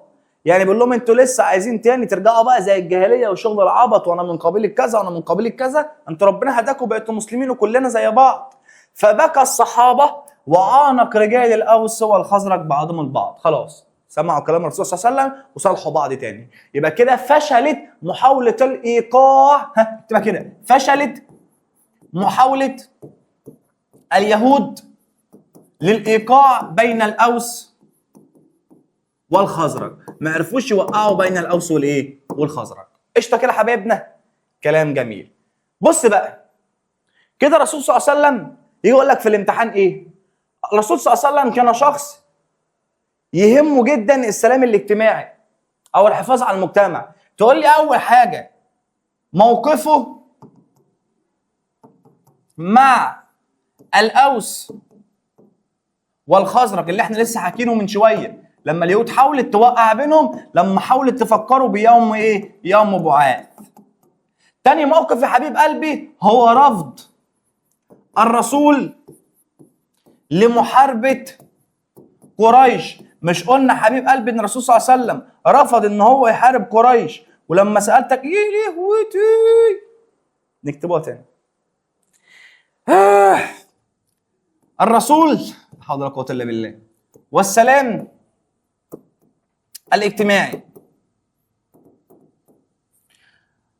يعني بيقول لهم انتوا لسه عايزين تاني ترجعوا بقى زي الجاهلية وشغل العبط، وانا من قبيلة كذا وانا من قبيلة كذا، انتوا ربنا هداكم بقيتوا مسلمين وكلنا زي بعض. فبكى الصحابة وعانق رجال الاوس والخزرج بعضهم البعض. خلاص سمعوا كلام الرسول صلى الله عليه وسلم وصالحوا بعض تاني. يبقى كده فشلت محاولة الايقاع، ها تبقى كده فشلت محاولة اليهود للايقاع بين الاوس والخزرج، ما عرفوش يوقعوا بين الاوس والايه؟ والخزرج. قشطه كده حبايبنا، كلام جميل. بص بقى كده الرسول صلى الله عليه وسلم يجي يقول لك في الامتحان ايه؟ الرسول صلى الله عليه وسلم كان شخص يهمه جدا السلام الاجتماعي او الحفاظ على المجتمع. تقول لي اول حاجة موقفه مع الاوس والخزرج اللي احنا لسه حاكينه من شوية، لما اليهود حاولت توقع بينهم، لما حاولت تفكروا بيوم ايه؟ يوم بعاث. تاني موقف يا حبيب قلبي هو رفض الرسول لمحاربة قريش. مش قلنا حبيب قلبي ان الرسول صلى الله عليه وسلم رفض ان هو يحارب قريش؟ ولما سألتك ايه لهوتي، نكتبوها تاني. الرسول لا حول ولا قوة الا بالله والسلام الاجتماعي.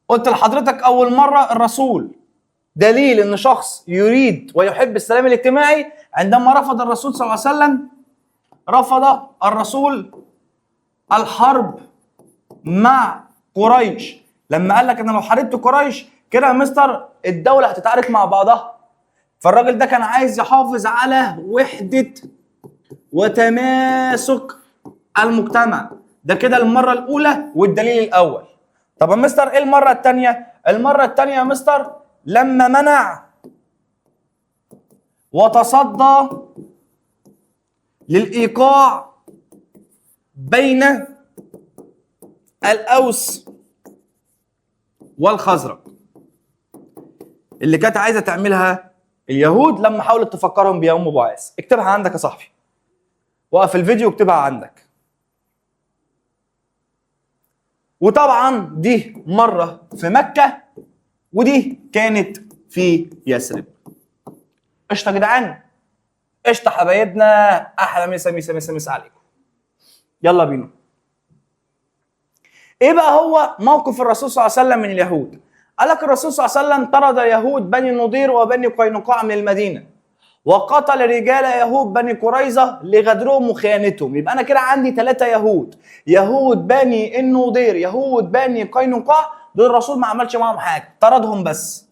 قلت لحضرتك اول مرة الرسول دليل ان شخص يريد ويحب السلام الاجتماعي عندما رفض الرسول صلى الله عليه وسلم، رفض الرسول الحرب مع قريش. لما قال لك ان لو حاربت قريش كده يا مستر الدولة هتتعارك مع بعضها، فالراجل ده كان عايز يحافظ على وحدة وتماسك المجتمع. ده كده المرة الأولى والدليل الأول. طب يا مستر إيه المرة الثانية؟ المرة الثانية يا مستر لما منع وتصدى للإيقاع بين الأوس والخزرج اللي كانت عايزة تعملها اليهود لما حاولت تفكرهم بيوم بعاث. اكتبها عندك يا صاحبي، وقف الفيديو واكتبها عندك. وطبعا دي مرة في مكة ودي كانت في يثرب. قشطة يا جدعان، قشطة حبايبنا، أحلى مسا مسا مسا مسا عليكم. يلا بينا. ايه بقى هو موقف الرسول صلى الله عليه وسلم من اليهود؟ قال لك الرسول صلى الله عليه وسلم طرد يهود بني النضير وبني قينقاع من المدينة، وقتل رجال يهود بني قريظة لغدرهم وخيانتهم. يبقى أنا كده عندي 3 يهود، يهود بني النضير، يهود بني قينقاع، دول الرسول ما عملش معاهم حاجة، طردهم بس.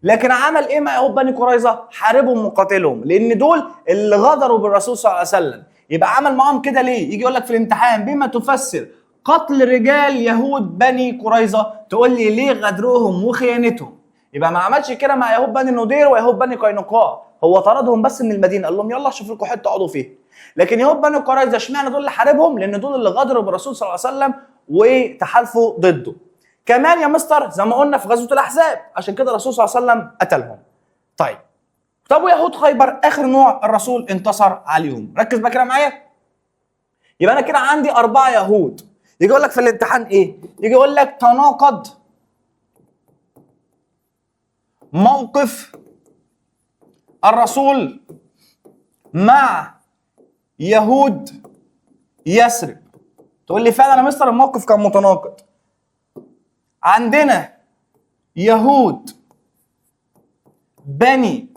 لكن عمل ايه مع يهود بني قريظة؟ حاربهم وقاتلهم، لأن دول اللي غدروا بالرسول صلى الله عليه وسلم. يبقى عمل معاهم كده ليه؟ يجي يقول لك في الامتحان بما تفسر قتل رجال يهود بني قريظة، تقول لي ليه غدرهم وخيانتهم؟ يبقى ما عملش كده مع يهود بني النضير ويهود بني قينقاع، هو طردهم بس من المدينة، قال لهم يلا شوفوا لكم حتة اقعدوا فيها. لكن يهود بني قريظة اشمعنى دول اللي حاربهم؟ لان دول اللي غدروا بالرسول صلى الله عليه وسلم وتحالفوا ضده. كمان يا مستر زي ما قلنا في غزوة الاحزاب، عشان كده الرسول صلى الله عليه وسلم قتلهم. طيب، طب ويهود خيبر اخر نوع الرسول انتصر عليهم. ركز بقى كده معايا. يبقى انا كده عندي 4 يهود. يجي يقول لك في الامتحان ايه؟ يجي يقول لك تناقض موقف الرسول مع يهود يثرب. تقول لي فعلا يا مستر الموقف كان متناقض. عندنا يهود بني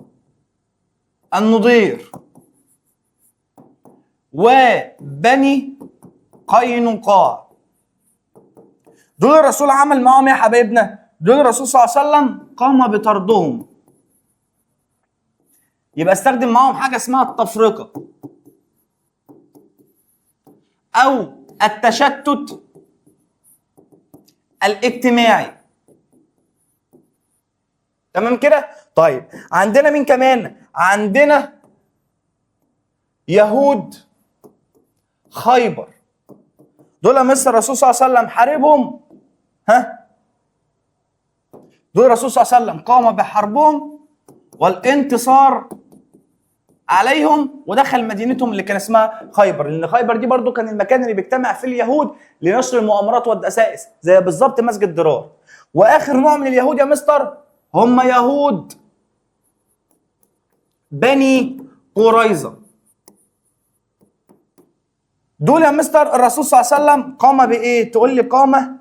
النضير وبني قينقاع، دول الرسول عمل معاهم يا حبايبنا؟ دول الرسول صلى الله عليه وسلم قام بطردهم. يبقى استخدم معاهم حاجة اسمها التفرقة أو التشتت الاجتماعي. تمام كده؟ طيب عندنا مين كمان؟ عندنا يهود خيبر، دول مصر الرسول صلى الله عليه وسلم حاربهم. ها؟ دول الرسول صلى الله عليه وسلم قام بحربهم والانتصار عليهم ودخل مدينتهم اللي كان اسمها خيبر، لان خيبر دي برضو كان المكان اللي بيجتمع فيه اليهود لنشر المؤامرات والدسائس زي بالظبط مسجد ضرار. واخر نوع من اليهود يا مستر هم يهود بني قريظة. دول يا مستر الرسول صلى الله عليه وسلم قام بايه؟ تقول لي قام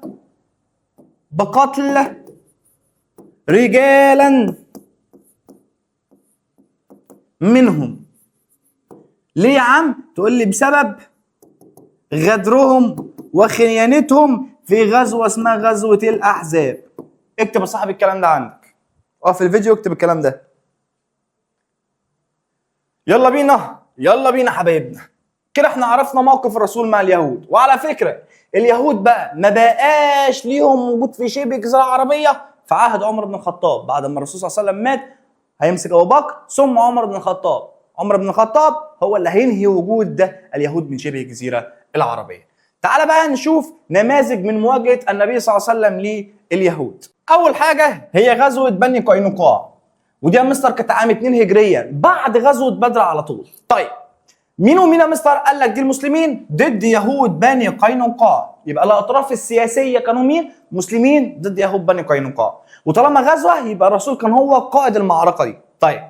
بقتل رجالا منهم. ليه يا عم؟ تقول لي بسبب غدرهم وخيانتهم في غزوة اسمها غزوة الأحزاب. اكتب يا صاحبي الكلام ده عندك، اقف في الفيديو اكتب الكلام ده. يلا بينا، يلا بينا حبايبنا. كده احنا عرفنا موقف الرسول مع اليهود. وعلى فكرة اليهود بقى ما بقاش ليهم وجود في شبه الجزيرة العربية في عهد عمر بن الخطاب. بعد ما الرسول صلى الله عليه وسلم مات هيمسك أبو بكر ثم عمر بن الخطاب. عمر بن الخطاب هو اللي هينهي وجود ده اليهود من شبه الجزيرة العربية. تعال بقى نشوف نماذج من مواجهة النبي صلى الله عليه وسلم لليهود. أول حاجة هي غزوة بني قينقاع، ودي يا مستر كانت عام 2 هجريا بعد غزوة بدر على طول. طيب مين ومين يا مستر؟ قال لك دي المسلمين ضد يهود بني قينقاع. يبقى الأطراف السياسية كانوا مين؟ مسلمين ضد يهود بني قينقاع. وطالما غزوة يبقى الرسول كان هو قائد المعركة دي. طيب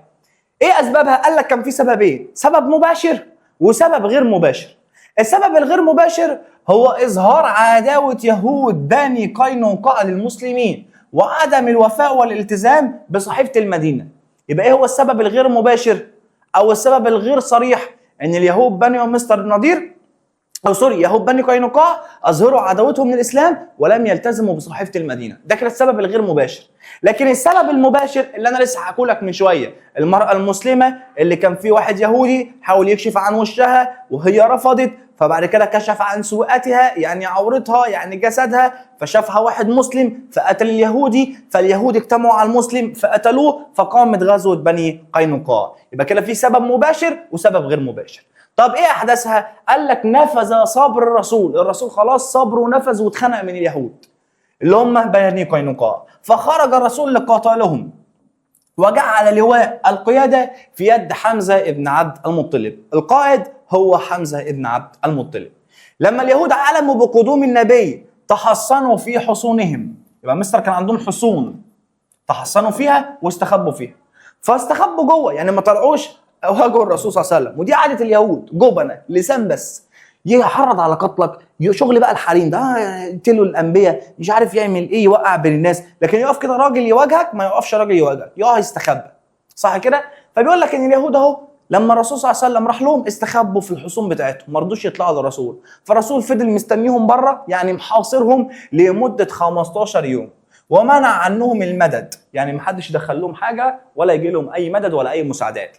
ايه اسبابها؟ قال لك كان في سببين، سبب مباشر وسبب غير مباشر. السبب الغير مباشر هو اظهار عداوة يهود بني قينقاع للمسلمين وعدم الوفاء والالتزام بصحيفة المدينة. يبقى ايه هو السبب الغير مباشر او السبب الغير صريح؟ ان اليهود بني مستر النضير او sorry يهود بني قينقاع اظهروا عداوتهم للاسلام ولم يلتزموا بصحيفة المدينة. ده كان السبب الغير مباشر. لكن السبب المباشر اللي انا لسه هحكوا لك من شوية، المراة المسلمة اللي كان في واحد يهودي حاول يكشف عن وشها وهي رفضت، فبعد كده كشف عن سوءتها يعني عورتها يعني جسدها، فشافها واحد مسلم فقتل اليهودي، فاليهود اجتمعوا على المسلم فقتلوه، فقامت غزوة بني قينقاع. يبقى كده في سبب مباشر وسبب غير مباشر. طب ايه احداثها؟ قال لك نفذ صبر الرسول، الرسول خلاص صبره ونفذ واتخنق من اليهود اللي هم بني قينقاع، فخرج الرسول لقتالهم وجعل لواء القيادة في يد حمزة ابن عبد المطلب. القائد هو حمزة ابن عبد المطلب. لما اليهود علموا بقدوم النبي تحصنوا في حصونهم. يبقى مستر كان عندهم حصون تحصنوا فيها واستخبوا فيها، فاستخبوا جوه، يعني ما طلعوش واجهوا الرسول صلى الله عليه وسلم. ودي عادة اليهود، جبنة لسان بس، يحرض على قتلك، شغل بقى الحريم ده، يقتلوا الانبياء، مش عارف يعمل ايه، يوقع بين الناس. لكن يقف كده راجل يواجهك، ما يقفش راجل يواجهك، يقف يستخبى، صح كده؟ فبيقول لك ان اليهود اهو لما الرسول صلى الله عليه وسلم راح لهم استخبوا في الحصون بتاعتهم، ما رضوش يطلعوا للرسول. فالرسول فضل مستنيهم بره، يعني محاصرهم لمدة 15 يوم، ومنع عنهم المدد، يعني ما حدش يدخل لهم حاجة ولا يجي لهم اي مدد ولا اي مساعدات.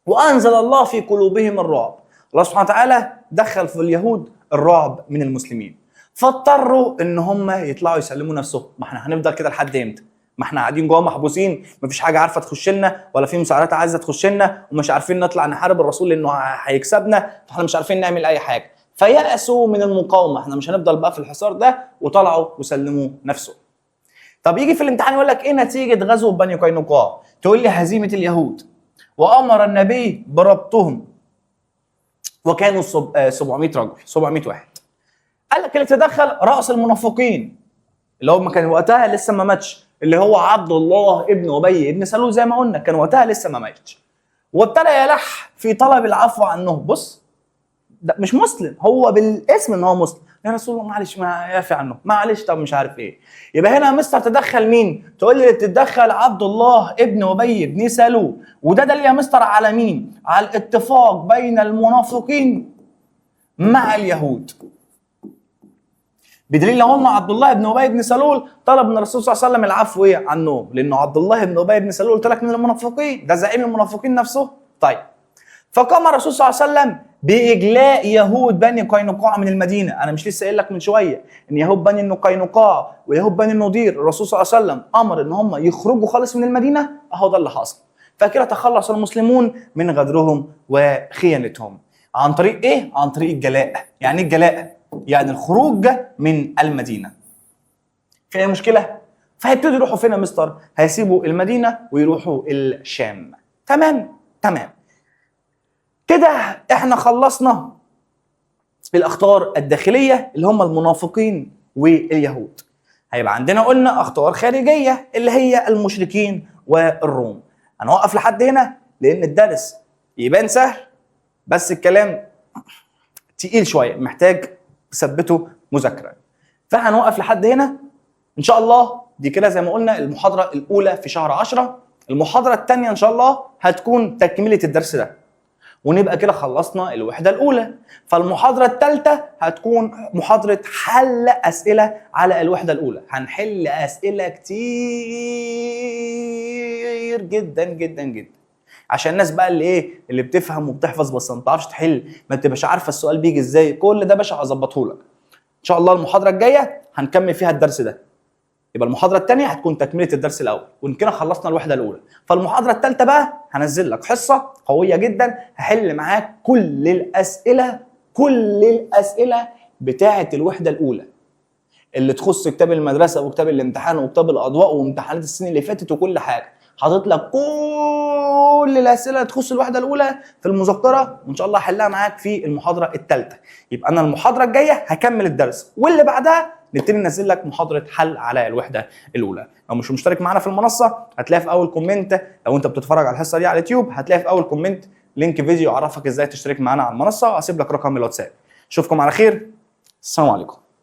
وانزل الله في قلوبهم الرعب. الله سبحانه وتعالى دخل في اليهود الرعب من المسلمين، فاضطروا ان هم يطلعوا يسلموا نفسهم. ما احنا هنفضل كده لحد امتى؟ ما احنا قاعدين جوه محبوسين، مفيش حاجة عارفه تخش لنا ولا في مساعدات عايزه تخش لنا، ومش عارفين نطلع نحارب الرسول لانه هيكسبنا، فاحنا مش عارفين نعمل اي حاجة. فيأسوا من المقاومة، احنا مش هنفضل بقى في الحصار ده، وطلعوا وسلموا نفسهم. طب يجي في الامتحان يقول لك ايه نتيجة غزو بني قينقاع؟ تقول لي هزيمة اليهود، وامر النبي بربطهم، وكانوا 700 رجل، 700 واحد. قال لك اللي تدخل راس المنافقين اللي هو ما كان وقتها لسه ما ماتش، اللي هو عبد الله ابن ابي ابن سلول، زي ما قلنا كان وقتها لسه ما ماتش، وابتدى يلح في طلب العفو عنه. بص ده مش مسلم، هو بالاسم ان هو مسلم، يا رسول الله معلش ما يعفي عنه، معلش طب مش عارف ايه. يبقى هنا يا مستر تدخل مين؟ تقول لي تدخل عبد الله ابن ابي بن سلول. وده دليل يا مستر على مين؟ على الاتفاق بين المنافقين مع اليهود، بدليل هم عبد الله بن ابي بن سلول طلب من الرسول صلى الله عليه وسلم العفو ايه عنه، لانه عبد الله بن ابي بن سلول قلت لك من المنافقين، ده زعيم المنافقين نفسه. طيب فقام الرسول صلى الله عليه وسلم باجلاء يهود بني قينقاع من المدينة. انا مش لسه قايل لك من شوية ان يهود بني قينقاع ويهود بني النضير الرسول صلى الله عليه وسلم امر ان هم يخرجوا خالص من المدينة؟ اهو ده اللي حصل. فكده تخلص المسلمون من غدرهم وخيانتهم عن طريق ايه؟ عن طريق الجلاء. يعني ايه الجلاء؟ يعني الخروج من المدينة. في اي مشكلة؟ فهيبتدوا يروحوا فين يا مستر؟ هيسيبوا المدينة ويروحوا الشام. تمام تمام كده احنا خلصنا الاخطار الداخلية اللي هم المنافقين واليهود. هيبقى عندنا قلنا اخطار خارجية اللي هي المشركين والروم. هنوقف لحد هنا لان الدرس يبان سهل بس الكلام تقيل شوية، محتاج تثبته مذاكرة. فهنوقف لحد هنا ان شاء الله. دي كده زي ما قلنا المحاضرة الاولى في شهر 10. المحاضرة الثانية ان شاء الله هتكون تكمله الدرس ده، ونبقى كده خلصنا الوحدة الاولى. فالمحاضره الثالثة هتكون محاضرة حل اسئلة على الوحدة الاولى. هنحل اسئلة كتير جدا جدا جدا عشان الناس بقى اللي ايه، اللي بتفهم وبتحفظ بس ما بتعرفش تحل، ما تبقاش عارفه السؤال بيجي ازاي. كل ده باشا هظبطه لك ان شاء الله. المحاضرة الجاية هنكمل فيها الدرس ده، يبقى المحاضرة الثانية هتكون تكمله الدرس الاول، وان كده خلصنا الوحدة الاولى. فالمحاضره الثالثة بقى هنزل لك حصة قوية جدا، هحل معاك كل الاسئلة، كل الاسئلة بتاعه الوحدة الاولى اللي تخص كتاب المدرسة وكتاب الامتحان وكتاب الاضواء وامتحانات السنين اللي فاتت وكل حاجة. حاطط لك كل الاسئلة اللي تخص الوحدة الاولى في المذكرة، وان شاء الله هحلها معاك في المحاضرة الثالثة. يبقى انا المحاضرة الجاية هكمل الدرس، واللي بعدها نبتدي ننزل لك محاضرة حل على الوحدة الاولى. لو مش مشترك معانا في المنصة هتلاقي في اول comment، لو انت بتتفرج على الحصة دي على اليوتيوب هتلاقي في اول comment link فيديو يعرفك ازاي تشترك معانا على المنصة، وهسيب لك رقم الواتساب. اشوفكم على خير، السلام عليكم.